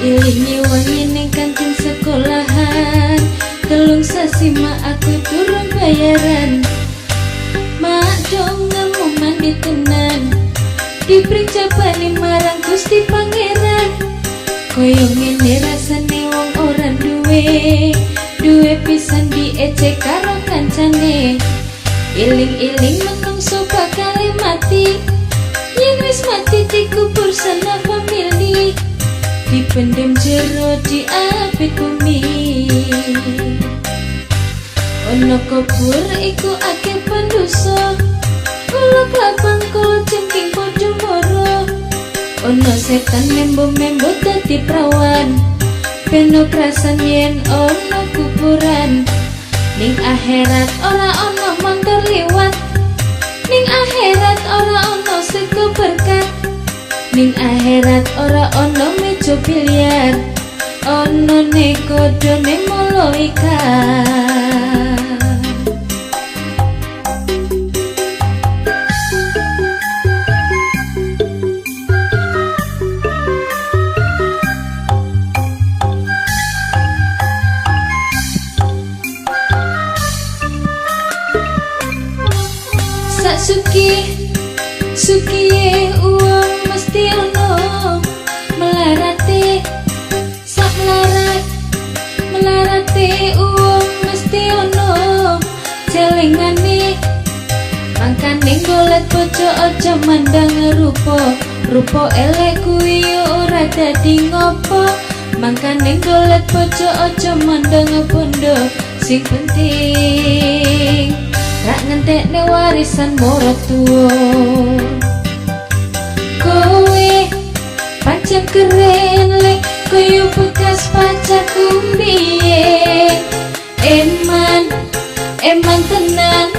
Ilingi wangi ning kantin sekolahan, 3 sasi mak aku turun bayaran. Mak dongamu mandi tenan, dipring jabane marang Gusti Pangeran. Koyo ngene rasane wong ora duwe, duwe pisan diecek karo kancane. Iling-iling menungso bakal mati, yen wis mati dikubur sana famili, dipendem jero diapit bumi. Ono kubur iku akeh pendosa, kula klabang kula cengking padha moro. Ono setan membo-membo dadi prawan, peno krasan yen ono kuburan. Ning akhirat ora ono montor liwat, ning akhirat ora ono sego berkat, ning akhirat ora ono meja biliar, ono ne kodone malaikat. Suki sukiye uang mesti ono melarate, sak melarat melarate uang mesti ono celengane. Mangkane golek bojo aja mandang rupa, rupa elek kuwi ora dadi ngopo. Mangkane golek bojo aja mandang bondo, sing penting rak ngentekne warisan maratuwa. Kowe pancen keren lek koyo bekas pacarku mbiyen. Eman eman tenan,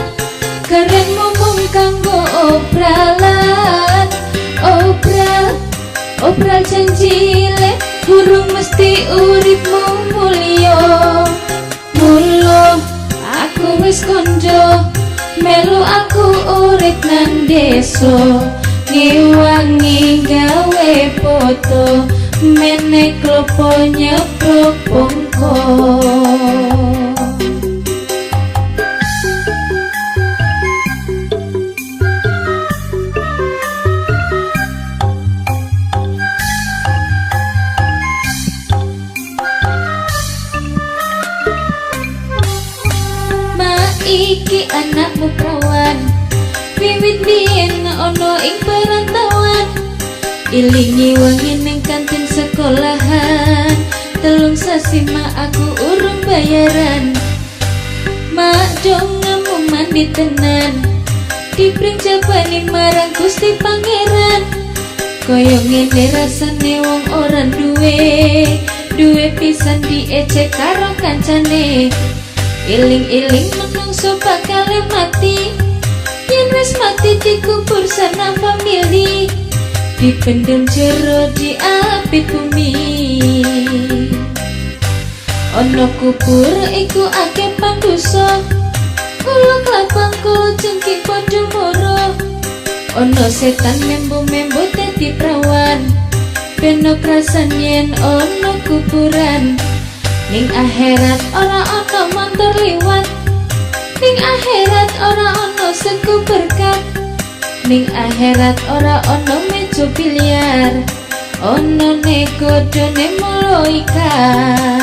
keren mung kanggo obralan. Obral obral janji lek durung mesti uripmu mulya. Mulo aku wis konjo, melu aku urip nang desa, ngewangi gawe foto, menek klopo nyeprok bongko. Iki anakmu prawan, wiwit biyen ono ing perantauan. Ilingi wangi ning kantin sekolahan, 3 sasi mak aku urung bayaran. Mak dongamu mandi tenan, dipring jabane marang Gusti Pangeran. Koyo ngene rasane wong ora duwe, duwe pisan diecek karo kancane. Iling-iling menungso bakal mati, yen wis mati dikubur sana famili, dipendem jero diapit bumi. Ono kubur iku akeh pandosa, kula klabang kula cengking padha moro. Ono setan membo-membo dadi prawan, peno krasan yen ono kuburan. Ning akhirat ora ono montor liwat, ning akhirat ora ono sego berkat, ning akhirat ora ono meja biliar, ono ne kodone malaikat.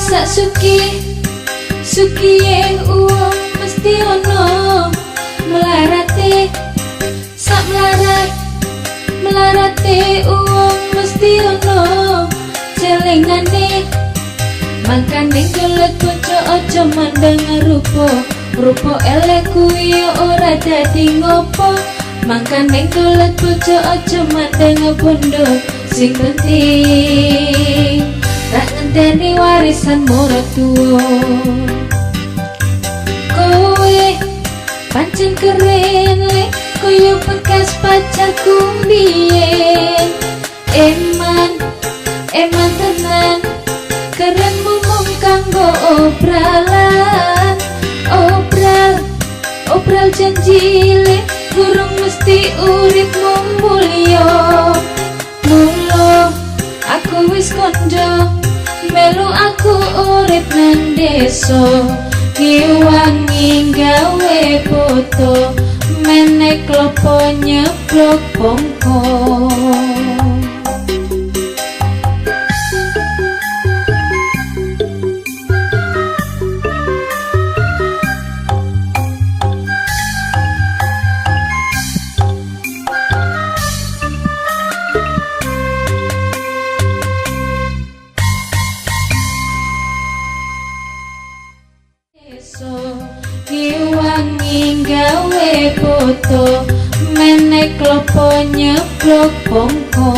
Sak suki sukiye uang mesti ono melarate, sak melarat melarate uang mesti ono celengane. Mangkane golek bojo aja mandang rupa, rupa elek kuwi ora dadi ngopo. Mangkane golek bojo aja mandang bondo, sing penting rak ngenteni warisan maratuwa. Kowe pancen keren lek koyo bekas pacarku mbiyen. Eman, eman tenan, kerenmu mung kanggo obralan. Obral, obral janjile durung mesti uripmu mulya. Mulo aku wis kondo, melu aku urip nang desa, ngewangi gawe foto, menek klopo nyeblok bongko. Ngewangi gawe foto, menek klopo nyeblok bongko.